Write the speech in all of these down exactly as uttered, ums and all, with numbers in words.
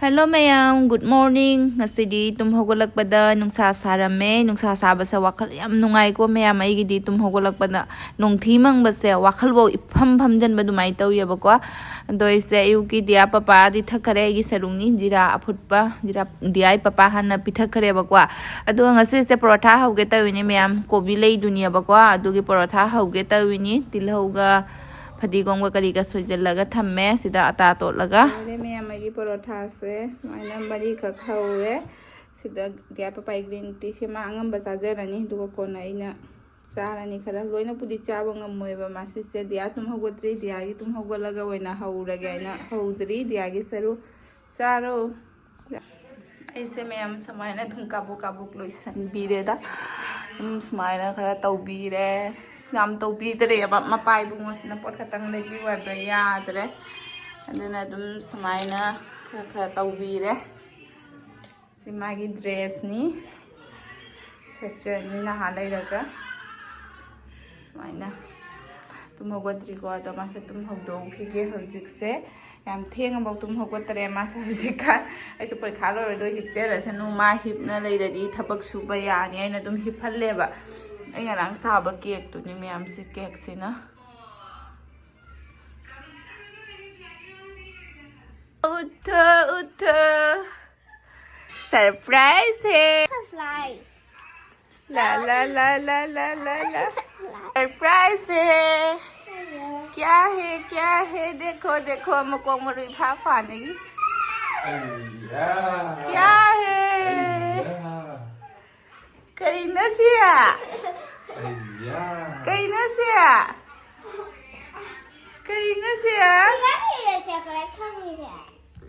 Hello ꯃꯌꯥꯝ, good morning. ꯉꯁꯤꯗꯤ ꯇꯨꯝ ꯍꯧꯒꯠꯂꯛꯄꯗ ꯅꯨꯡꯁꯥ ꯁꯥꯔꯝꯃꯦ꯫ ꯅꯨꯡꯁꯥ ꯁꯥꯕꯁꯦ ꯋꯥꯈꯜ ꯌꯥꯝ ꯅꯨꯡꯉꯥꯏꯀꯣ ꯃꯌꯥꯝ꯫ ꯑꯩꯒꯤꯗꯤ ꯇꯨꯝ ꯍꯧꯒꯠꯂꯛꯄꯗ ꯅꯣꯡꯊꯤ ꯃꯪꯕꯁꯦ ꯋꯥꯈꯜꯐꯧ ꯏꯐꯝ ꯐꯝꯖꯟꯕ ꯑꯗꯨꯃꯥꯏꯅ ꯇꯧꯋꯦꯕꯀꯣ꯫ ꯑꯗꯣ ꯑꯩꯁꯦ ꯑꯌꯨꯛꯀꯤ ꯗꯤꯌꯥ ꯄꯄꯥꯗꯤ ꯊꯛꯈꯔꯦ꯫ ꯑꯩꯒꯤ ꯁꯔꯨꯛꯅꯤ ꯖꯤꯔꯥ ꯑꯐꯨꯠꯄ, ꯖꯤꯔꯥ ꯗꯤꯌꯥꯏ ꯄꯄꯥ ꯍꯥꯟꯅ ꯄꯤꯊꯛꯈ꯭ꯔꯦꯕꯀꯣ꯫ ꯑꯗꯨꯒ ꯉꯁꯤꯁꯦ ꯄꯔꯣꯊꯥ ꯍꯧꯒꯦ ꯇꯧꯋꯤꯅꯦ ꯃꯌꯥꯝ꯫ ꯀꯣꯕꯤ ꯂꯩꯗꯨꯅꯦꯕꯀꯣ, ꯑꯗꯨꯒꯤ ꯄꯔꯣꯊꯥ ꯍꯧꯒꯦ ꯇꯧꯋꯤꯅꯤ꯫ ꯇꯤꯜꯍꯧꯒ ꯐꯗꯤꯒꯣꯝꯒ ꯀꯔꯤꯒ ꯁꯣꯏꯖꯜꯂꯒ ꯊꯝꯃꯦ ꯁꯤꯗ ꯑꯇꯥ ꯇꯣꯠꯂꯒ꯫ ꯂꯣꯏꯔꯦ ꯃꯌꯥꯝ ꯑꯩꯒꯤ ꯄꯔꯣꯊꯥꯁꯦ꯫ ꯁꯨꯃꯥꯏꯅ ꯃꯔꯤꯈꯛ ꯍꯧꯔꯦ꯫ ꯁꯤꯗ ꯗꯤꯌꯥ ꯄꯄꯥꯏ ꯒ꯭ꯔꯤꯟ ꯇꯤꯁꯦ ꯃꯥ ꯑꯉꯝꯕ ꯆꯥꯖꯔꯅꯤ, ꯑꯗꯨꯒ ꯀꯣꯟꯅ ꯑꯩꯅ ꯆꯥꯔꯅꯤ꯫ ꯈꯔ ꯂꯣꯏꯅꯕꯨꯗꯤ ꯆꯥꯕ ꯉꯝꯃꯣꯏꯕ ꯃꯥꯁꯤꯁꯦ꯫ ꯗꯤꯌꯥ ꯇꯨꯝ ꯍꯧꯒꯠꯇ꯭ꯔꯤ, ꯗꯤꯌꯥꯒꯤ ꯇꯨꯝ ꯍꯧꯒꯠꯂꯒ ꯑꯣꯏꯅ ꯍꯧꯔꯒꯦ ꯍꯥꯏꯅ ꯍꯧꯗ꯭ꯔꯤ꯫ ꯗꯤꯌꯥꯒꯤ ꯁꯔꯨ ꯆꯥꯔꯣ꯫ ꯑꯩꯁꯦ ꯃꯌꯥꯝ ꯁꯨꯃꯥꯏꯅ ꯑꯗꯨꯝ ꯀꯥꯕꯨꯛ ꯀꯥꯕꯨꯛ ꯂꯣꯏꯁꯟꯕꯤꯔꯦꯗ꯫ ꯑꯗꯨꯝ ꯁꯨꯃꯥꯏꯅ ꯈꯔ ꯇꯧꯕꯤꯔꯦ꯫ ꯌꯥꯝ ꯇꯧꯕꯤꯗ꯭ꯔꯦꯕ, ꯃꯄꯥ ꯏꯕꯨꯡꯉꯣꯁꯤꯅ ꯄꯣꯠ ꯈꯛꯇꯪ ꯂꯩꯕꯤꯌꯨ ꯍꯥꯏꯕꯗ ꯌꯥꯗ꯭ꯔꯦ꯫ ꯑꯗꯨꯅ ꯑꯗꯨꯝ ꯁꯨꯃꯥꯏꯅ ꯈꯔ ꯈꯔ ꯇꯧꯕꯤꯔꯦ꯫ ꯁꯤ ꯃꯥꯒꯤ ꯗ꯭ꯔꯦꯁꯅꯤ, ꯁꯦꯠꯆꯔꯅꯤ ꯅꯍꯥ ꯂꯩꯔꯒ꯫ ꯁꯨꯃꯥꯏꯅ ꯇꯨꯝ ꯍꯧꯒꯠꯇ꯭ꯔꯤꯀꯣ, ꯑꯗꯣ ꯃꯥꯁꯦ ꯇꯨꯝ ꯍꯧꯗꯣꯛꯈꯤꯒꯦ ꯍꯧꯖꯤꯛꯁꯦ꯫ ꯌꯥꯝ ꯊꯦꯡꯉꯐꯥꯎ ꯇꯨꯝ ꯍꯧꯒꯠꯇꯔꯦ ꯃꯥꯁꯦ ꯍꯧꯖꯤꯛꯀꯥꯟ꯫ ꯑꯩꯁꯨ ꯄꯔꯤꯈꯥ ꯂꯣꯏꯔꯗꯣ ꯍꯤꯞꯆꯔꯁꯅꯨ, ꯃꯥ ꯍꯤꯞꯅ ꯂꯩꯔꯗꯤ ꯊꯕꯛ ꯁꯨꯕ ꯌꯥꯅꯤ ꯍꯥꯏꯅ ꯑꯗꯨꯝ ꯍꯤꯞꯍꯜꯂꯦꯕ꯫ ꯑꯩ ꯉꯔꯥꯡ ꯁꯥꯕ ꯀꯦꯛꯇꯨꯅꯤ ꯃꯌꯥꯝꯁꯤ, ꯀꯦꯛꯁꯤꯅ꯫ ꯎꯊ ꯎꯊ, सरप्राइज है। सरप्राइज। ला ला ला ला ला ला ला। सरप्राइज है। क्या है, क्या है? देखो, देखो, ꯃꯀꯣꯛ ꯃꯔꯨ ꯏꯐꯥ ꯐꯥꯅꯒꯤ꯫ क्या है? ꯀꯩꯅꯣ ꯁꯤ? ꯀꯩꯅꯣ ꯁꯤ? ꯀꯩꯅꯣ ꯁꯤ?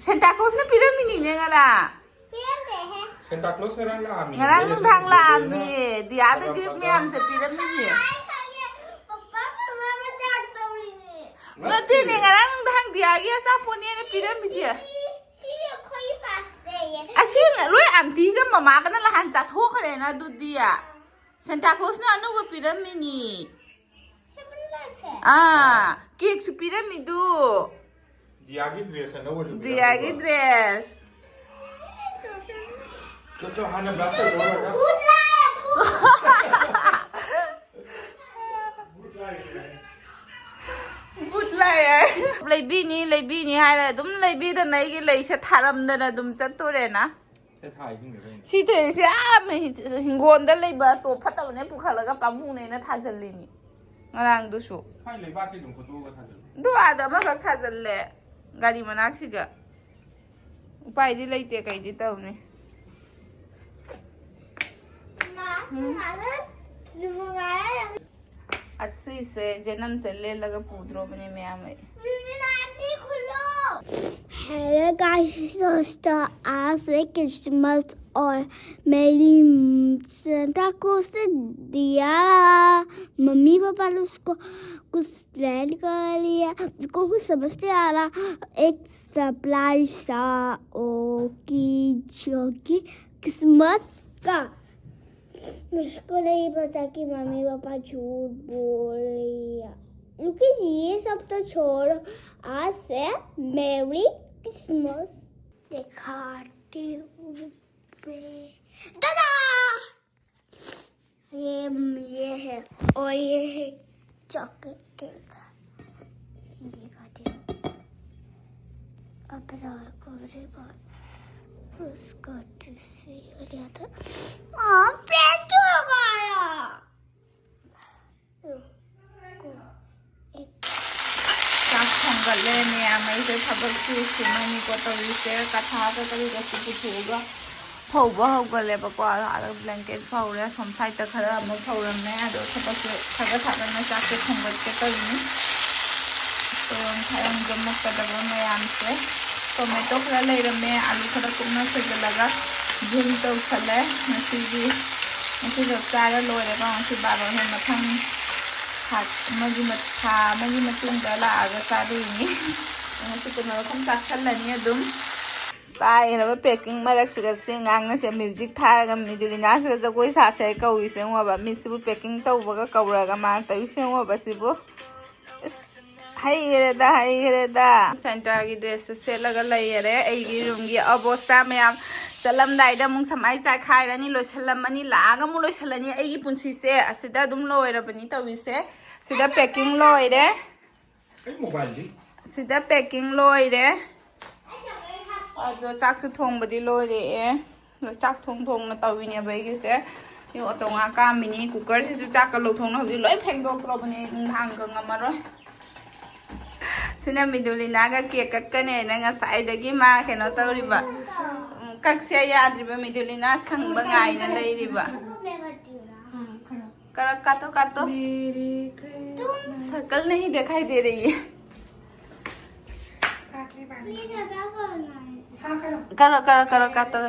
ꯁꯦꯟꯇꯥ ꯀ꯭ꯂꯣꯁꯅ ꯄꯤꯔꯝꯃꯤꯅꯤꯅꯦ ꯉꯔꯥꯡ꯫ ꯄꯤꯔꯝꯗꯦꯍꯦ꯫ ꯁꯦꯟꯇꯥ ꯀ꯭ꯂꯣꯁ ꯉꯔꯥꯡ ꯂꯥꯛꯑꯝꯃꯤ꯫ ꯉꯔꯥꯡ ꯅꯨꯡꯗꯥꯡ ꯂꯥꯛꯑꯝꯃꯤ꯫ ꯗꯤꯌꯥꯗ ꯒꯤꯐ ꯃꯌꯥꯝꯁꯦ ꯄꯤꯔꯝꯃꯤꯅꯦ꯫ ꯄꯄꯥ ꯃꯃꯥ ꯃꯆꯥ ꯇꯧꯔꯤꯅꯦ꯫ ꯅꯠꯇꯦꯅꯦ, ꯉꯔꯥꯡ ꯅꯨꯡꯗꯥꯡ ꯗꯤꯌꯥꯒꯤ ꯑꯆꯥꯄꯣꯠꯅꯦꯅ ꯄꯤꯔꯝꯃꯤꯗꯤ꯫ ꯁꯤ, ꯁꯤ ꯑꯩꯈꯣꯏꯒꯤ ꯄꯥꯁꯇ ꯂꯩꯌꯦ꯫ ꯑꯁꯤ ꯂꯣꯏ ꯑꯟꯇꯤꯒ ꯃꯃꯥꯒꯅ ꯅꯍꯥꯟ ꯆꯥꯊꯣꯛꯈ꯭ꯔꯦꯅ ꯑꯗꯨꯗꯤ꯫ ꯁꯦꯟꯇꯥ ꯀ꯭ꯂꯣꯁꯅ ꯑꯅꯧꯕ ꯄꯤꯔꯝꯃꯤꯅꯤ꯫ ꯁꯦꯝꯕꯅꯤ ꯂꯥꯛꯁꯦ꯫ ꯑꯥ, ꯀꯦꯛꯁꯨ ꯄꯤꯔꯝꯃꯤꯗꯨ꯫ ꯗꯤꯌꯥꯒꯤ ꯗ꯭ꯔꯦꯁ ꯑꯅꯧꯕꯁꯨ ꯄꯤꯔꯝꯃꯤꯕ꯫ ꯗꯤꯌꯥꯒꯤ ꯗ꯭ꯔꯦꯁ꯫ ꯆꯠꯂꯣ, ꯍꯥꯟꯅ ꯕ꯭ꯔꯁ ꯇꯧꯊꯣꯛꯑꯒ꯫ ꯕꯨꯠ ꯂꯥꯛꯑꯦ꯫ ꯂꯩꯕꯤꯅꯤ, ꯂꯩꯕꯤꯅꯤ ꯍꯥꯏꯔ ꯑꯗꯨꯝ ꯂꯩꯕꯤꯗꯅ ꯑꯩꯒꯤ ꯂꯩꯁꯦ ꯊꯥꯔꯝꯗꯅ ꯑꯗꯨꯝ ꯆꯠꯇꯣꯔꯦꯅ꯫ ꯁꯤ ꯊꯥꯏꯁꯤꯡꯁꯦ ꯀꯩꯅꯣ? ꯁꯤ ꯇꯧꯔꯤꯁꯦ ꯑꯥ ꯃꯤ-, ꯍꯤꯡꯒꯣꯜꯗ ꯂꯩꯕ ꯇꯣꯞ ꯐꯠꯇꯕꯅꯦ ꯄꯨꯈꯠꯂꯒ ꯄꯥꯝꯃꯨꯅꯦꯅ ꯊꯥꯖꯤꯜꯂꯤꯅꯤ ꯉꯔꯥꯡꯗꯨꯁꯨ꯫ ꯁ꯭ꯋꯥꯏ ꯂꯩꯕꯥꯛꯀꯤ ꯑꯗꯨꯝ ꯈꯣꯠꯇꯣꯛꯑꯒ ꯊꯥꯖꯤꯜꯂꯣ꯫ ꯑꯗꯨ ꯑꯥꯗ ꯑꯃꯈꯛ ꯊꯥꯖꯤꯜꯂꯦ ꯒꯥꯔꯤ ꯃꯅꯥꯛꯁꯤꯒ꯫ ꯎꯄꯥꯏꯗꯤ ꯂꯩꯇꯦ, ꯀꯩꯗꯤ ꯇꯧꯅꯤ꯫ ꯎꯝ꯫ ꯑꯁꯤꯁꯦ ꯖꯦꯅꯝꯁꯦ ꯂꯦꯜꯂꯒ ꯄꯨꯗ꯭ꯔꯣꯕꯅꯦ ꯃꯌꯥꯝ ꯑꯩ꯫ Hello guys, so आज से क्रिसमस और मेरी सेंटा क्लॉज से दिया मम्मी पापा ने उसको कुछ प्लान कर लिया, उसको कुछ समझ नहीं आ रहा। एक सरप्राइज सा ओकी जोकी क्रिसमस का। मुझको नहीं पता कि मम्मी पापा झूठ बोल रही है। लेकिन ये सब तो छोड़ो, आज से मेरी क्रिसमस दिखाती हूँ मैं। दादा! ये, ये है और ये है चॉकलेट केक। दिखाती हूँ। अब रात को मेरे पास उसको तुझसे लिया था। हाँ, प्लेट क्यों लगाया? रुको। एक ꯆꯥꯛ ꯊꯣꯡꯒꯠꯂꯦ ꯃꯌꯥꯝ꯫ ꯑꯩꯁꯦ ꯊꯕꯛꯁꯨ ꯁꯨꯅꯅꯤꯀꯣ ꯇꯧꯔꯤꯁꯦ꯫ ꯀꯊꯥꯒ ꯀꯔꯤꯒꯁꯨ ꯄꯨꯊꯣꯛꯑꯒ ꯐꯧꯕ ꯍꯧꯒꯠꯂꯦꯕꯀꯣ꯫ ꯑꯗ ꯕ꯭ꯂꯦꯡꯀꯦꯠ ꯐꯧꯔꯦ, ꯑꯁꯣꯝ ꯁꯥꯏꯗꯠꯇ ꯈꯔ ꯑꯃꯨꯛ ꯐꯧꯔꯝꯃꯦ꯫ ꯑꯗꯣ ꯊꯕꯛꯁꯦ ꯈꯔ ꯁꯥꯒꯠꯅ ꯆꯥꯛꯁꯦ ꯊꯣꯡꯒꯠꯀꯦ ꯇꯧꯔꯤꯅꯤ꯫ ꯇꯣꯔꯣꯟ ꯊꯥꯔꯝ ꯌꯣꯝꯂꯛꯀꯗꯕ ꯃꯌꯥꯝꯁꯦ꯫ ꯇꯣꯃꯦꯇꯣ ꯈꯔ ꯂꯩꯔꯝꯃꯦ, ꯑꯂꯨ ꯈꯔ ꯀꯨꯞꯅ ꯁꯣꯏꯖꯤꯜꯂꯒ ꯖꯨꯝ ꯇꯧꯁꯜꯂꯦ꯫ ꯉꯁꯤꯒꯤ, ꯉꯁꯤꯗꯣ ꯆꯥꯔ ꯂꯣꯏꯔꯦꯀꯣ꯫ ꯉꯁꯤ ꯕꯥꯔꯣꯅꯦ, ꯃꯊꯪ ꯊꯥ ꯑꯃꯒꯤ ꯃ-, ꯊꯥ ꯑꯃꯒꯤ ꯃꯇꯨꯡꯗ ꯂꯥꯛꯑꯒ ꯆꯥꯗꯣꯏꯅꯤ꯫ ꯉꯁꯤ ꯀꯩꯅꯣ ꯃꯐꯝ ꯆꯥꯁꯜꯂꯅꯤ ꯑꯗꯨꯝ꯫ ꯆꯥꯏꯔꯕ ꯄꯦꯛꯀꯤꯡ ꯃꯔꯛꯁꯤꯒ ꯁꯤ ꯑꯉꯥꯡꯅꯁꯦ ꯃ꯭ꯌꯨꯖꯤꯛ ꯊꯥꯔꯒ ꯃꯤꯗꯨꯂꯤꯅꯥꯁꯤꯒ ꯖꯒꯣꯏ ꯁꯥꯁꯦ ꯀꯧꯔꯤꯁꯦ ꯌꯦꯡꯉꯣꯕ꯫ ꯃꯤꯁꯁꯤꯕꯨ ꯄꯦꯛꯀꯤꯡ ꯇꯧꯕꯒ ꯀꯧꯔꯒ ꯃꯥꯅ ꯇꯧꯔꯤꯁꯦ ꯌꯦꯡꯉꯣꯕ ꯁꯤꯕꯨ꯫ ꯑꯁ, ꯍꯩꯈꯔꯦꯗ, ꯍꯩꯈꯔꯦꯗ꯫ ꯁꯦꯟꯇꯥꯒꯤ ꯗ꯭ꯔꯦꯁꯁꯦ ꯁꯦꯠꯂꯒ ꯂꯩꯔꯦ ꯑꯩꯒꯤ ꯔꯨꯝꯒꯤ ꯑꯕꯣꯁꯇꯥ ꯃꯌꯥꯝ꯫ ꯆꯠꯂꯝꯗꯥꯏꯗ ꯑꯃꯨꯛ ꯁꯨꯃꯥꯏꯅ ꯆꯥꯏꯈꯥꯏꯔꯅꯤ, ꯂꯣꯏꯁꯜꯂꯝꯃꯅꯤ, ꯂꯥꯛꯑꯒ ꯑꯃꯨꯛ ꯂꯣꯏꯁꯜꯂꯅꯤ꯫ ꯑꯩꯒꯤ ꯄꯨꯟꯁꯤꯁꯦ ꯑꯁꯤꯗ ꯑꯗꯨꯝ ꯂꯣꯏꯔꯕꯅꯤ ꯇꯧꯔꯤꯁꯦ꯫ ꯁꯤꯗ packing ꯂꯣꯏꯔꯦ꯫ ꯑꯩ ꯃꯣꯕꯥꯏꯜꯗꯤ? ꯁꯤꯗ packing ꯂꯣꯏꯔꯦ꯫ ꯑꯗꯣ ꯆꯥꯛꯁꯨ ꯊꯣꯡꯕꯗꯤ ꯂꯣꯏꯔꯛꯑꯦ꯫ ꯑꯗꯣ ꯆꯥꯛ ꯊꯣꯡ ꯊꯣꯡꯅ ꯇꯧꯔꯤꯅꯦꯕ ꯑꯩꯒꯤꯁꯦ꯫ ꯑꯩ ꯑꯣꯇꯣ ꯉꯥ ꯀꯥꯝꯃꯤꯅꯤ꯫ Cooker ꯁꯤꯁꯨ ꯆꯥꯛꯀ ꯂꯧꯊꯣꯛꯅ ꯍꯧꯖꯤꯛ ꯂꯣꯏ ꯐꯦꯡꯗꯣꯛꯈ꯭ꯔꯕꯅꯦ, ꯅꯨꯡꯗꯥꯡꯒ ꯉꯝꯃꯔꯣꯏ꯫ ꯁꯤꯅ ꯃꯤꯗꯨꯂꯤꯅꯥꯒ cake ꯀꯛꯀꯅꯦꯅ ꯉꯁꯥꯏꯗꯒꯤ ꯃꯥ ꯀꯩꯅꯣ ꯇꯧꯔꯤꯕ꯫ ꯎꯝ, ꯀꯛꯁꯦ ꯌꯥꯗ꯭ꯔꯤꯕ, ꯃꯤꯗꯨꯂꯤꯅꯥ ꯁꯪꯕ ꯉꯥꯏꯅ ꯂꯩꯔꯤꯕ꯫ ꯀꯔꯛ ꯀꯥꯇꯣ ꯀꯥꯇꯣ꯫ ꯁꯀꯜ ꯅꯍꯤ ꯗꯦꯈꯥꯏ ꯗꯦ ꯔꯍꯤ ꯍꯦ꯫ ꯀꯔꯛ ꯀꯔꯛ ꯀꯔꯛ ꯀꯥꯇꯣ꯫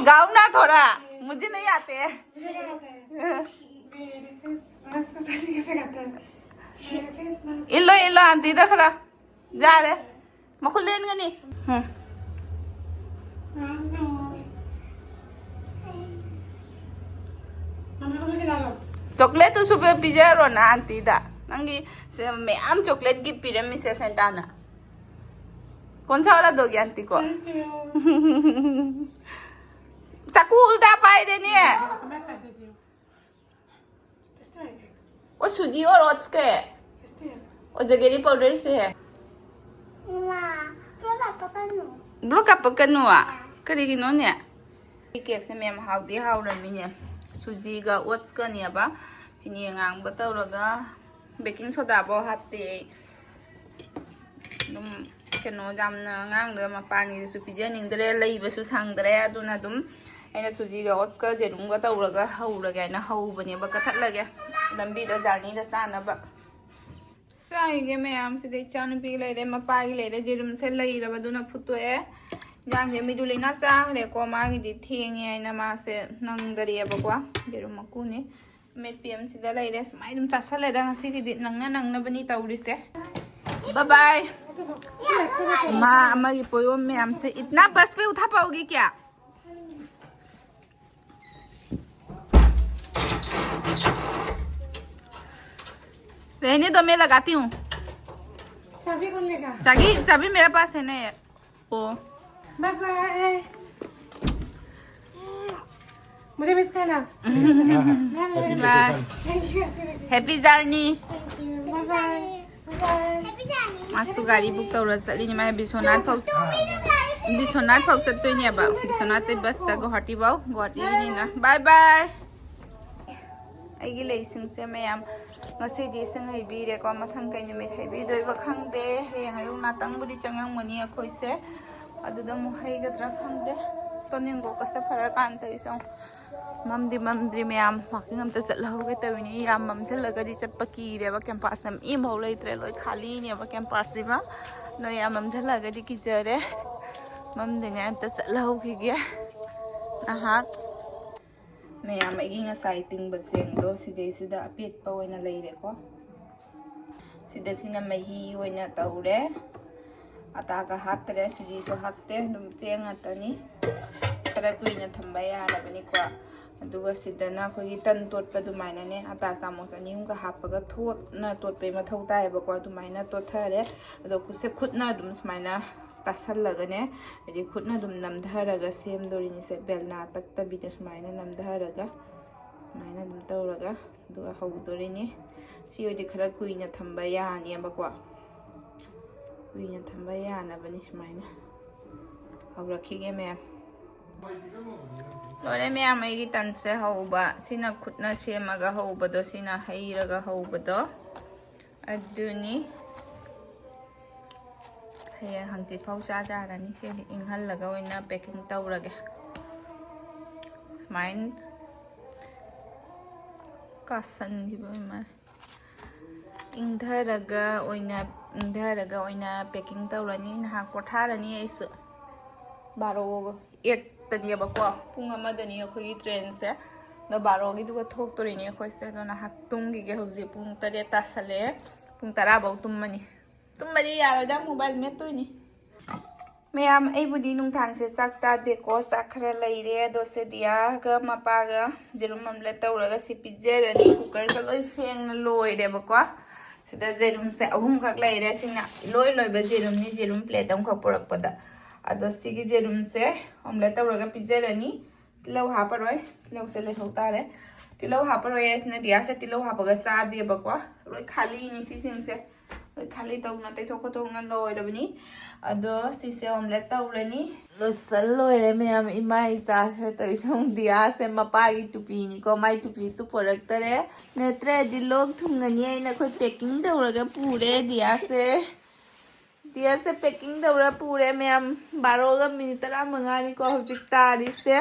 गाओ ना थोड़ा, मुझे नहीं आते हैं। ꯏꯜꯂꯣ, ꯏꯜꯂꯣ, aunty ꯗ ꯈꯔ꯫ ꯌꯥꯔꯦ꯫ ꯃꯈꯨꯠ ꯂꯦꯟꯒꯅꯤ꯫ ꯎꯝ꯫ Chocolate ꯇꯨꯁꯨ ꯄꯤ-, ꯄꯤꯖꯔꯣꯅ aunty ꯗ꯫ ꯅꯪꯒꯤ ꯁꯦ ꯃꯌꯥꯝ chocolate gift ꯄꯤꯔꯝꯃꯤꯁꯦ Santa ꯅ꯫ कौन सा वाला दोगे aunty को? Thank you. चाकू उल्टा पाए देने। वो सूजी और oats का है। वो जगेरी powder से है। ꯃꯥ, ꯕ꯭ꯂꯣꯛ ꯀꯥꯞꯄꯛꯀꯅꯨ꯫ ꯕ꯭ꯂꯣꯛ ꯀꯥꯞꯄꯛꯀꯅꯨ? ꯀꯔꯤꯒꯤꯅꯣꯅꯦ? ꯁꯤ cake ꯁꯦ ꯃꯌꯥꯝ ꯍꯥꯎꯗꯤ ꯍꯥꯎꯔꯝꯃꯤꯅꯦ꯫ ꯁꯨꯖꯤꯒ oats ꯀꯅꯦꯕ꯫ ꯆꯤꯅꯤ ꯑꯉꯥꯡꯕ ꯇꯧꯔꯒ baking soda ꯐꯥꯎ ꯍꯥꯞꯇꯦ ꯑꯩ꯫ ꯑꯗꯨꯝ ꯀꯩꯅꯣ ꯌꯥꯝꯅ ꯑꯉꯥꯡꯗ ꯃꯄꯥꯟꯒꯤꯗꯁꯨ ꯄꯤꯖꯅꯤꯡꯗ꯭ꯔꯦ, ꯂꯩꯕꯁꯨ ꯁꯪꯗ꯭ꯔꯦ꯫ ꯑꯗꯨꯅ ꯑꯗꯨꯝ ꯑꯩꯅ ꯁꯨꯖꯤꯒ oats ꯀ ꯖꯦꯔꯨꯝꯒ ꯇꯧꯔꯒ ꯍꯧꯔꯒꯦ ꯍꯥꯏꯅ ꯍꯧꯕꯅꯦꯕ, ꯀꯛꯊꯠꯂꯒꯦ ꯂꯝꯕꯤꯗ journey ꯗ ꯆꯥꯅꯕ꯫ ꯆꯥꯔꯤꯒꯦ ꯃꯌꯥꯝꯁꯤꯗ ꯏꯆꯥꯅꯨꯄꯤꯒꯤ ꯂꯩꯔꯦ, ꯃꯄꯥꯒꯤ ꯂꯩꯔꯦ, ꯖꯦꯔꯨꯝꯁꯦ ꯂꯩꯔꯕꯗꯨꯅ ꯐꯨꯠꯇꯣꯛꯑꯦ꯫ ꯏꯟꯖꯥꯡꯁꯦ ꯃꯤꯗꯨꯂꯤꯅ ꯆꯥꯈ꯭ꯔꯦꯀꯣ, ꯃꯥꯒꯤꯗꯤ ꯊꯦꯡꯉꯦ ꯍꯥꯏꯅ ꯃꯥꯁꯦ ꯅꯪꯗꯔꯤꯑꯕꯀꯣ꯫ ꯖꯦꯔꯨꯝ ꯃꯀꯨꯅꯤ꯫ ꯑꯃꯦꯠꯄꯤ ꯑꯃ ꯁꯤꯗ ꯂꯩꯔꯦ꯫ ꯁꯨꯃꯥꯏꯅ ꯑꯗꯨꯝ ꯆꯥꯁꯜꯂꯦꯗ ꯉꯁꯤꯒꯤꯗꯤ, ꯅꯪꯅ ꯅꯪꯅꯕꯅꯤ ꯇꯧꯔꯤꯁꯦ꯫ Bye bye. ꯃꯥ ꯑꯃꯒꯤ ꯄꯣꯌꯣꯝ ꯃꯌꯥꯝꯁꯦ, इतना बस पे उठा पाओगी क्या? रहने दो, मैं लगाती हूँ। चाबी कौन लेगा? चाबी, चाबी मेरे पास है ना। ओ। Bye bye. मुझे मिस करना। Bye bye. Bye. Thank you। Happy journey. Thank you। Bye bye. Bye bye. ꯃꯥꯁꯨ ꯒꯥꯔꯤ ꯕꯨꯛ ꯇꯧꯔ ꯆꯠꯂꯤꯅꯤ꯫ ꯃꯥ ꯕꯤꯁ꯭ꯋꯥꯅꯥꯊ ꯐꯥꯎ, ꯕꯤꯁ꯭ꯋꯥꯅꯥꯊ ꯐꯥꯎ ꯆꯠꯇꯣꯏꯅꯦꯕ꯫ ꯕꯤꯁ꯭ꯋꯥꯅꯥꯊꯇꯩ ꯕꯁꯇ ꯒꯨꯋꯥꯍꯥꯇꯤ ꯐꯥꯎ, ꯒꯨꯋꯥꯍꯥꯇꯤꯒꯤꯅꯤꯅ꯫ ꯕꯥꯏ ꯕꯥꯏ꯫ ꯑꯩꯒꯤ ꯂꯩꯁꯤꯡꯁꯦ ꯃꯌꯥꯝ ꯉꯁꯤꯗꯤ ꯏꯁꯤꯡ ꯍꯩꯕꯤꯔꯦꯀꯣ꯫ ꯃꯊꯪ ꯀꯩ ꯅꯨꯃꯤꯠ ꯍꯩꯕꯤꯗꯣꯏꯕ ꯈꯪꯗꯦ꯫ ꯍꯌꯦꯡ ꯑꯌꯨꯛ ꯉꯥꯛꯇꯪꯕꯨꯗꯤ ꯆꯪꯉꯝꯒꯅꯤ ꯑꯩꯈꯣꯏꯁꯦ꯫ ꯑꯗꯨꯗ ꯑꯃꯨꯛ ꯍꯩꯒꯗ꯭ꯔꯥ ꯈꯪꯗꯦ꯫ ꯇꯣꯅꯤꯡꯀꯣꯛꯀꯁꯦ ꯐꯔꯀꯥꯟꯗ ꯇꯧꯔꯤꯁꯦ ꯌꯦꯡꯉꯨ꯫ ꯃꯝꯗꯤ ꯃꯝꯗ꯭ꯔꯤ ꯃꯌꯥꯝ꯫ ꯋꯥꯀꯤꯡ ꯑꯝꯇ ꯆꯠꯍꯧꯒꯦ ꯇꯧꯔꯤꯅꯤ꯫ ꯌꯥꯝ ꯃꯝꯁꯤꯜꯂꯒꯗꯤ ꯆꯠꯄ ꯀꯤꯔꯦꯕ꯫ ꯀꯦꯝꯄꯥꯁꯁꯦ ꯃꯤ ꯑꯃꯐꯥꯎ ꯂꯩꯇ꯭ꯔꯦ꯫ ꯂꯣꯏ ꯈꯥꯂꯤꯅꯦꯕ ꯀꯦꯝꯄꯥꯁꯁꯤꯃ꯫ ꯑꯗꯣ ꯌꯥꯝ ꯃꯝꯁꯤꯜꯂꯒꯗꯤ ꯀꯤꯖꯔꯦ꯫ ꯃꯝꯗ꯭ꯔꯤꯉꯩ ꯑꯝꯇ ꯆꯠꯍꯧꯈꯤꯒꯦ ꯉꯥꯏꯍꯥꯛ꯫ ꯃꯌꯥꯝ, ꯑꯩꯒꯤ ꯉꯁꯥꯏ ꯇꯤꯡꯕ ꯆꯦꯡꯗꯣ ꯁꯤꯗꯩꯁꯤꯗ ꯑꯄꯦꯠꯄ ꯑꯣꯏꯅ ꯂꯩꯔꯦꯀꯣ꯫ ꯁꯤꯗ ꯁꯤꯅ ꯃꯍꯤ ꯑꯣꯏꯅ ꯇꯧꯔꯦ꯫ ꯑꯇꯥꯒ ꯍꯥꯞꯇ꯭ꯔꯦ, ꯁꯨꯖꯤꯁꯨ ꯍꯥꯞꯇꯦ, ꯑꯗꯨꯝ ꯆꯦꯡ ꯉꯥꯛꯇꯅꯤ꯫ ꯈꯔ ꯀꯨꯏꯅ ꯊꯝꯕ ꯌꯥꯔꯕꯅꯤꯀꯣ꯫ ꯑꯗꯨꯒ ꯁꯤꯗꯅ ꯑꯩꯈꯣꯏꯒꯤ ꯇꯟ ꯇꯣꯠꯄ ꯑꯗꯨꯃꯥꯏꯅꯅꯦ, ꯑꯇꯥ ꯆꯥꯃꯁ ꯑꯅꯤ ꯑꯍꯨꯝꯒ ꯍꯥꯞꯄꯒ ꯊꯣꯠꯅ ꯇꯣꯠꯄꯩ ꯃꯊꯧ ꯇꯥꯏꯌꯦꯕꯀꯣ꯫ ꯑꯗꯨꯃꯥꯏꯅ ꯇꯣꯠꯊꯔꯦ꯫ ꯑꯗꯣ ꯈꯨꯠꯁꯦ, ꯈꯨꯠꯅ ꯑꯗꯨꯝ ꯁꯨꯃꯥꯏꯅ ꯇꯥꯁꯜꯂꯒꯅꯦ, ꯍꯥꯏꯗꯤ ꯈꯨꯠꯅ ꯑꯗꯨꯝ ꯅꯝꯊꯔꯒ ꯁꯦꯝꯗꯣꯔꯤꯅꯤꯁꯦ꯫ ꯕꯦꯜꯅꯥ ꯇꯛꯇꯕꯤꯗ ꯁꯨꯃꯥꯏꯅ ꯅꯝꯊꯔꯒ, ꯁꯨꯃꯥꯏꯅ ꯑꯗꯨꯝ ꯇꯧꯔꯒ, ꯑꯗꯨꯒ ꯍꯧꯗꯣꯔꯤꯅꯤ꯫ ꯁꯤ ꯑꯣꯏꯔꯗꯤ ꯈꯔ ꯀꯨꯏꯅ ꯊꯝꯕ ꯌꯥꯅꯦꯕꯀꯣ꯫ ꯀꯨꯏꯅ ꯊꯝꯕ ꯌꯥꯅꯕꯅꯤ ꯁꯨꯃꯥꯏꯅ ꯍꯧꯔꯛꯈꯤꯒꯦ ꯃꯌꯥꯝ꯫ ꯂꯣꯏꯔꯦ ꯃꯌꯥꯝ, ꯑꯩꯒꯤ ꯇꯟꯁꯦ ꯍꯧꯕ꯫ ꯁꯤꯅ ꯈꯨꯠꯅ ꯁꯦꯝꯃꯒ ꯍꯧꯕꯗꯣ, ꯁꯤꯅ ꯍꯩꯔꯒ ꯍꯧꯕꯗꯣ ꯑꯗꯨꯅꯤ꯫ ꯍꯌꯦꯡ ꯍꯪꯆꯤꯠ ꯐꯥꯎ ꯆꯥ ꯆꯥꯔꯅꯤ꯫ ꯁꯤꯗꯤ ꯏꯪꯍꯜꯂꯒ ꯑꯣꯏꯅ ꯄꯦꯛꯀꯤꯡ ꯇꯧꯔꯒꯦ꯫ ꯁꯨꯃꯥꯏꯅ ꯀꯥꯁꯟꯈꯤꯕ ꯑꯣꯏ ꯃꯥꯜꯂꯦ꯫ ꯏꯪꯊꯔꯒ ꯑꯣꯏꯅ, ꯏꯪꯊꯔꯒ ꯑꯣꯏꯅ ꯄꯦꯛꯀꯤꯡ ꯇꯧꯔꯅꯤ꯫ ꯉꯥꯏꯍꯥꯛ ꯄꯣꯊꯥꯔꯅꯤ ꯑꯩꯁꯨ꯫ ꯕꯥꯔꯣ ꯑꯦꯠꯇꯅꯦꯕꯀꯣ, ꯄꯨꯡ ꯑꯃꯗꯅꯤ ꯑꯩꯈꯣꯏꯒꯤ ꯇ꯭ꯔꯦꯟꯁꯦ꯫ ꯑꯗꯣ ꯕꯥꯔꯣꯒꯤꯗꯨꯒ ꯊꯣꯛꯇꯣꯔꯤꯅꯤ ꯑꯩꯈꯣꯏꯁꯦ꯫ ꯑꯗꯣ ꯉꯥꯏꯍꯥꯛ ꯇꯨꯝꯈꯤꯒꯦ꯫ ꯍꯧꯖꯤꯛ ꯄꯨꯡ ꯇꯔꯦꯠ ꯇꯥꯁꯜꯂꯛꯑꯦ꯫ ꯄꯨꯡ ꯇꯔꯥ ꯐꯥꯎ ꯇꯨꯝꯃꯅꯤ꯫ ꯇꯨꯝꯕꯗꯤ ꯌꯥꯔꯣꯏꯗ, ꯃꯣꯕꯥꯏꯜ ꯃꯦꯠꯇꯣꯏꯅꯤ꯫ ꯃꯌꯥꯝ, ꯑꯩꯕꯨꯗꯤ ꯅꯨꯡꯗꯥꯡꯁꯦ ꯆꯥꯛ ꯆꯥꯗꯦꯀꯣ꯫ ꯆꯥꯛ ꯈꯔ ꯂꯩꯔꯦ꯫ ꯑꯗꯣ ꯁꯦꯗꯤꯌꯥꯒ ꯃꯄꯥꯒ ꯌꯦꯔꯨꯝ ꯑꯃꯂꯦꯠ ꯇꯧꯔꯒ ꯁꯤ ꯄꯤꯖꯔꯅꯤ꯫ ꯀꯨꯀꯔꯒ ꯂꯣꯏ ꯁꯦꯡꯅ ꯂꯣꯏꯔꯦꯕꯀꯣ꯫ ꯁꯤꯗ ꯌꯦꯔꯨꯝꯁꯦ ꯑꯍꯨꯝꯈꯛ ꯂꯩꯔꯦ꯫ ꯁꯤꯅ ꯏꯂꯣꯏ ꯂꯣꯏꯕ ꯌꯦꯔꯨꯝꯅꯤ, ꯌꯦꯔꯨꯝ ꯄ꯭ꯂꯦꯠ ꯑꯃꯈꯛ ꯄꯨꯔꯛꯄꯗ꯫ ꯑꯗꯣ ꯁꯤꯒꯤ ꯌꯦꯔꯨꯝꯁꯦ ꯑꯣꯝꯂꯦꯠ ꯇꯧꯔꯒ ꯄꯤꯖꯔꯅꯤ꯫ ꯇꯤꯜꯍꯧ ꯍꯥꯞꯄꯔꯣꯏ, ꯇꯤꯜꯍꯧꯁꯦ ꯂꯩꯍꯧ ꯇꯥꯔꯦ꯫ ꯇꯤꯜꯍꯧ ꯍꯥꯞꯄꯔꯣꯏ ꯍꯥꯏꯁꯤꯅ ꯗꯤꯌꯥꯁꯦ ꯇꯤꯜꯍꯧ ꯍꯥꯞꯄꯒ ꯆꯥꯗꯦꯕꯀꯣ꯫ ꯂꯣꯏ ꯈꯥꯂꯤꯅꯤ ꯁꯤꯁꯤꯡꯁꯦ, ꯂꯣꯏ ꯈꯥꯂꯤ ꯇꯧꯅ ꯇꯩꯊꯣꯛ ꯈꯣꯠꯇꯣꯛꯅ ꯂꯣꯏꯔꯕꯅꯤ꯫ ꯑꯗꯣ ꯁꯤꯁꯦ ꯑꯣꯝꯂꯦꯠ ꯇꯧꯔꯅꯤ꯫ ꯂꯣꯏꯁꯜ ꯂꯣꯏꯔꯦ ꯃꯌꯥꯝ, ꯏꯃꯥ ꯏꯆꯥꯁꯦ ꯇꯧꯔꯤꯁꯦ꯫ ꯗꯤꯌꯥꯁꯦ ꯃꯄꯥꯒꯤ ꯇꯨꯄꯤꯅꯤꯀꯣ, ꯃꯥꯏ ꯇꯨꯄꯤꯁꯨ ꯄꯣꯔꯛꯇꯔꯦ꯫ ꯅꯠꯇ꯭ꯔꯗꯤ ꯂꯣꯛ ꯊꯨꯡꯒꯅꯤ ꯍꯥꯏꯅ ꯑꯩꯈꯣꯏ ꯄꯦꯛꯀꯤꯡ ꯇꯧꯔꯒ ꯄꯨꯔꯦ ꯗꯤꯌꯥꯁꯦ꯫ ꯗꯤꯌꯥꯁꯦ ꯄꯦꯛꯀꯤꯡ ꯇꯧꯔ ꯄꯨꯔꯦ ꯃꯌꯥꯝ꯫ ꯕꯥꯔꯣꯒ ꯃꯤꯅꯤꯠ ꯇꯔꯥꯃꯉꯥꯅꯤꯀꯣ ꯍꯧꯖꯤꯛ ꯇꯥꯔꯤꯁꯦ꯫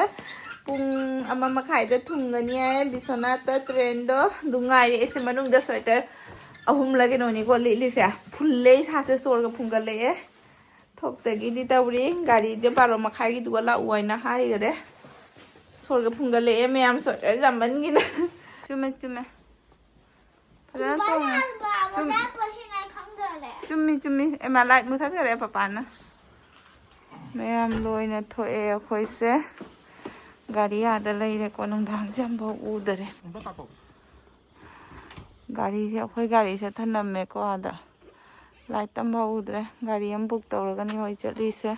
ꯄꯨꯡ ꯑꯃ ꯃꯈꯥꯏꯗ ꯊꯨꯡꯒꯅꯤ ꯍꯥꯏ ꯕꯤꯁ꯭ꯋꯥꯅꯥꯊꯇ ꯇ꯭ꯔꯦꯟꯗꯣ꯫ ꯑꯗꯨ ꯉꯥꯏꯔꯦ꯫ ꯑꯩꯁꯦ ꯃꯅꯨꯡꯗ ꯁ꯭ꯋꯦꯇꯔ ꯑꯍꯨꯝꯂ ꯀꯩꯅꯣꯅꯤꯀꯣ ꯂꯤꯠꯂꯤꯁꯦ꯫ ꯐꯨꯜꯂꯦ ꯏꯁꯥꯁꯦ, ꯁꯣꯔꯒ ꯐꯨꯟꯒꯠꯂꯛꯑꯦ꯫ ꯊꯣꯛꯇꯒꯤꯗꯤ ꯇꯧꯔꯤ꯫ ꯒꯥꯔꯤꯗꯤ ꯕꯥꯔꯣ ꯃꯈꯥꯏꯒꯤꯗꯨꯒ ꯂꯥꯛꯑꯣ ꯍꯥꯏꯅ ꯍꯥꯏꯈꯔꯦ꯫ ꯁꯣꯔꯒ ꯐꯨꯟꯒꯠꯂꯛꯑꯦ ꯃꯌꯥꯝ, ꯁ꯭ꯋꯦꯇꯔ ꯌꯥꯝꯃꯟꯒꯤꯅ꯫ ꯆꯨꯝꯃꯦ, ꯆꯨꯝꯃꯦ꯫ ꯐꯖꯅ ꯇꯣꯡꯉꯦ꯫ ꯆꯨꯝ-, ꯆꯨꯝꯃꯤ, ꯆꯨꯝꯃꯤ꯫ ꯑꯦꯃꯥ, ꯂꯥꯏꯠ ꯃꯨꯊꯠꯈꯔꯦ ꯄꯄꯥꯅ꯫ ꯃꯌꯥꯝ ꯂꯣꯏꯅ ꯊꯣꯛꯑꯦ ꯑꯩꯈꯣꯏꯁꯦ꯫ ꯒꯥꯔꯤ ꯑꯥꯗ ꯂꯩꯔꯦꯀꯣ, ꯅꯨꯡꯗꯥꯡꯁꯦ ꯑꯃꯐꯥꯎ ꯎꯗꯔꯦ꯫ ꯒꯥꯔꯤꯁꯦ, ꯑꯩꯈꯣꯏ ꯒꯥꯔꯤꯁꯦ ꯊꯅꯝꯃꯦꯀꯣ ꯑꯥꯗ꯫ ꯂꯥꯏꯠ ꯑꯃꯐꯥꯎ ꯎꯗ꯭ꯔꯦ꯫ ꯒꯥꯔꯤ ꯑꯃ ꯕꯨꯛ ꯇꯧꯔꯒꯅꯤ ꯍꯣꯏ ꯆꯠꯂꯤꯁꯦ꯫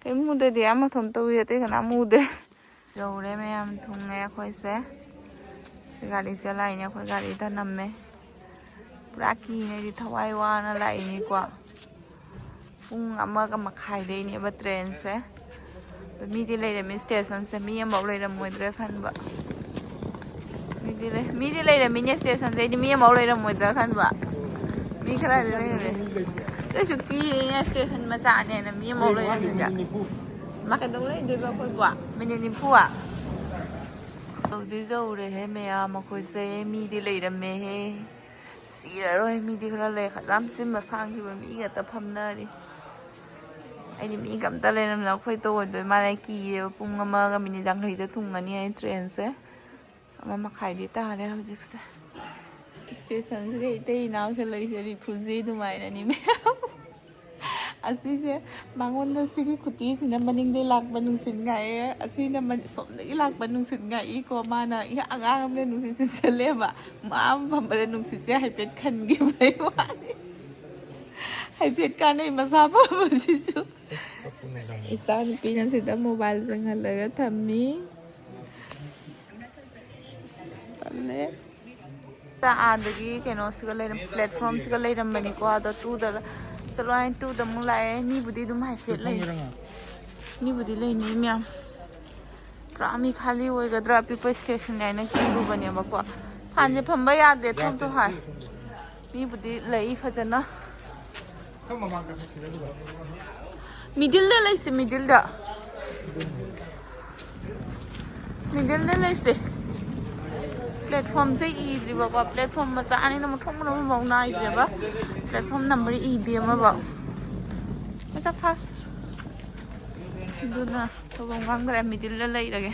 ꯀꯩꯝ ꯎꯗꯦ, ꯗꯤꯌꯥ ꯃꯊꯟꯇ ꯎꯏ, ꯑꯇꯩ ꯀꯅꯥꯝ ꯎꯗꯦ꯫ ꯌꯧꯔꯦ ꯃꯌꯥꯝ, ꯊꯨꯡꯉꯦ ꯑꯩꯈꯣꯏꯁꯦ꯫ ꯁꯤ ꯒꯥꯔꯤꯁꯦ ꯂꯥꯛꯏꯅꯦ, ꯑꯩꯈꯣꯏ ꯒꯥꯔꯤꯗ ꯅꯝꯃꯦ꯫ ꯄꯨꯔꯥ ꯀꯤꯅꯦ ꯑꯩꯗꯤ, ꯊꯋꯥꯏ ꯋꯥꯅ ꯂꯥꯛꯏꯅꯤꯀꯣ꯫ ꯄꯨꯡ ꯑꯃꯒ ꯃꯈꯥꯏꯗꯩꯅꯦꯕ ꯇ꯭ꯔꯦꯟꯁꯦ꯫ ꯃꯤꯗꯤ ꯂꯩꯔꯝꯃꯤ ꯁ꯭ꯇꯦꯁꯟꯁꯦ, ꯃꯤ ꯑꯃꯐꯥꯎ ꯂꯩꯔꯝꯃꯣꯏꯗ꯭ꯔꯥ ꯈꯟꯕ꯫ ꯃꯤꯗꯤ ꯂꯩ-, ꯃꯤꯗꯤ ꯂꯩꯔꯝꯃꯤꯅꯦ ꯁ꯭ꯇꯦꯁꯟꯁꯦ, ꯑꯩꯗꯤ ꯃꯤ ꯑꯃꯐꯥꯎ ꯂꯩꯔꯝꯃꯣꯏꯗ꯭ꯔꯥ ꯈꯟꯕ꯫ ꯃꯤ ꯈꯔꯗꯤ ꯂꯩꯔꯝꯃꯦ꯫ ꯑꯗꯨꯏꯁꯨ ꯀꯤꯔꯦꯅꯦ, ꯁ꯭ꯇꯦꯁꯟ ꯃꯆꯥꯅꯦꯅ ꯃꯤ ꯑꯃꯐꯥꯎ ꯂꯩꯔꯝꯃꯤꯗ꯫ ꯃꯥ ꯀꯩꯗꯧ ꯂꯩꯗꯣꯏꯕ ꯑꯩꯈꯣꯏꯕꯨ? ꯃꯤꯅꯤꯠ ꯅꯤꯐꯨ꯫ ꯌꯧꯗꯤ ꯌꯧꯔꯦꯍꯦ ꯃꯌꯥꯝ, ꯑꯩꯈꯣꯏꯁꯦ꯫ ꯃꯤꯗꯤ ꯂꯩꯔꯝꯃꯦꯍꯦ꯫ ꯁꯤꯔꯔꯣꯏ, ꯃꯤꯗꯤ ꯈꯔ ꯂꯩ꯫ ꯌꯥꯝ ꯆꯤꯟꯕ ꯁꯥꯡꯈꯤꯕ ꯃꯤ ꯉꯥꯛꯇ ꯐꯝꯅꯔꯤ꯫ ꯑꯩꯗꯤ ꯃꯤꯒ ꯑꯝꯇ ꯂꯩꯔꯝꯗ ꯑꯩꯈꯣꯏ ꯇꯧ ꯑꯣꯏꯗꯣꯏ ꯃꯥꯜꯂꯦ꯫ ꯑꯩ ꯀꯤꯔꯦꯕ꯫ ꯄꯨꯡ ꯑꯃꯒ ꯃꯤꯅꯤꯠ ꯌꯥꯡꯈꯩꯗ ꯊꯨꯡꯒꯅꯤ ꯍꯥꯏ ꯇ꯭ꯔꯦꯟꯁꯦ꯫ ꯑꯃ ꯃꯈꯥꯏꯗꯤ ꯇꯥꯔꯦ ꯍꯧꯖꯤꯛꯁꯦ꯫ ꯁ꯭ꯇꯦꯁꯟꯁꯤꯗ ꯏꯇꯩ ꯏꯅꯥꯎꯁꯦ ꯂꯩꯁꯦ ꯔꯤꯐ꯭ꯌꯨꯖꯤ ꯑꯗꯨꯃꯥꯏꯅꯅꯤ ꯃꯌꯥꯝ꯫ ꯑꯁꯤꯁꯦ ꯃꯉꯣꯟꯗ ꯁꯤꯒꯤ ꯈꯨꯇꯤꯁꯤꯅ ꯃꯅꯤꯡꯗꯒꯤ ꯂꯥꯛꯄ ꯅꯨꯡꯁꯤꯠ ꯉꯥꯛꯑꯦ, ꯑꯁꯤꯅ ꯃꯅꯤ-, ꯁꯣꯝꯗꯒꯤ ꯂꯥꯛꯄ ꯅꯨꯡꯁꯤꯠ ꯉꯥꯛꯏꯀꯣ꯫ ꯃꯥꯅ ꯑꯉꯥꯡ ꯑꯃꯅ ꯅꯨꯡꯁꯤꯠ ꯁꯤꯠꯆꯜꯂꯦꯕ, ꯃꯥ ꯑꯃ ꯐꯝꯕꯗ ꯅꯨꯡꯁꯤꯠꯁꯦ ꯍꯥꯏꯐꯦꯠ ꯈꯟꯈꯤꯕꯩ ꯋꯥꯅꯤ꯫ ꯍꯥꯏꯐꯦꯠ ꯀꯥꯟꯅꯩ ꯃꯁꯥ ꯐꯕꯁꯤꯁꯨ꯫ ꯏꯆꯥ ꯅꯨꯄꯤꯅ ꯁꯤꯗ ꯃꯣꯕꯥꯏꯜ ꯆꯪꯍꯜꯂꯒ ꯊꯝꯃꯤ꯫ ꯇꯜꯂꯦ꯫ ꯑꯥꯗꯒꯤ ꯀꯩꯅꯣꯁꯤꯒ ꯂꯩꯔꯝ ꯄ꯭ꯂꯦꯠꯐꯣꯝꯁꯤꯒ ꯂꯩꯔꯝꯕꯅꯤꯀꯣ꯫ ꯑꯗꯣ ꯇꯨꯗꯒ ꯆꯠꯂꯣ ꯍꯥꯏꯅ ꯇꯨꯗ ꯑꯃꯨꯛ ꯂꯥꯛꯑꯦ꯫ ꯃꯤꯕꯨꯗꯤ ꯑꯗꯨꯝ ꯍꯥꯏꯐꯦꯠ ꯂꯩ꯫ ꯃꯤꯕꯨꯗꯤ ꯂꯩꯅꯤ ꯃꯌꯥꯝ꯫ ꯄꯨꯔꯥ ꯃꯤ ꯈꯥꯂꯤ ꯑꯣꯏꯒꯗ꯭ꯔꯥ? ꯑꯄꯤꯛꯄ ꯏꯁꯇꯦꯁꯟ ꯍꯥꯏꯅ ꯀꯤꯔꯨꯕꯅꯦꯕꯀꯣ꯫ ꯐꯥꯟꯁꯦ ꯐꯝꯕ ꯌꯥꯗꯦ, ꯊꯣꯡ ꯊꯣꯡ ꯍꯥꯏ꯫ ꯃꯤꯕꯨꯗꯤ ꯂꯩ ꯐꯖꯅ꯫ ꯃꯤꯗꯤꯜꯗ ꯂꯩꯁꯦ, ꯃꯤꯗꯤꯜꯗ꯫ ꯃꯤꯗꯤꯜꯗ ꯂꯩꯁꯦ꯫ ꯄ꯭ꯂꯦꯠꯐꯣꯝꯁꯦ ꯏꯗ꯭ꯔꯤꯕꯀꯣ꯫ ꯄ꯭ꯂꯦꯠꯐꯣꯝ ꯃꯆꯥꯅꯤꯅ ꯃꯊꯣꯡ ꯃꯔꯝ ꯑꯃꯐꯥꯎ ꯅꯥꯏꯗ꯭ꯔꯦꯕ꯫ ꯄ꯭ꯂꯦꯠꯐꯣꯝ ꯅꯝꯕꯔ ꯏꯗꯦ ꯑꯃꯐꯥꯎ꯫ ꯃꯆꯥ ꯐꯥꯁ꯫ ꯑꯗꯨꯅ ꯇꯧꯐꯝ ꯈꯪꯗ꯭ꯔꯦ, ꯃꯤꯗꯤꯜꯗ ꯂꯩꯔꯒꯦ꯫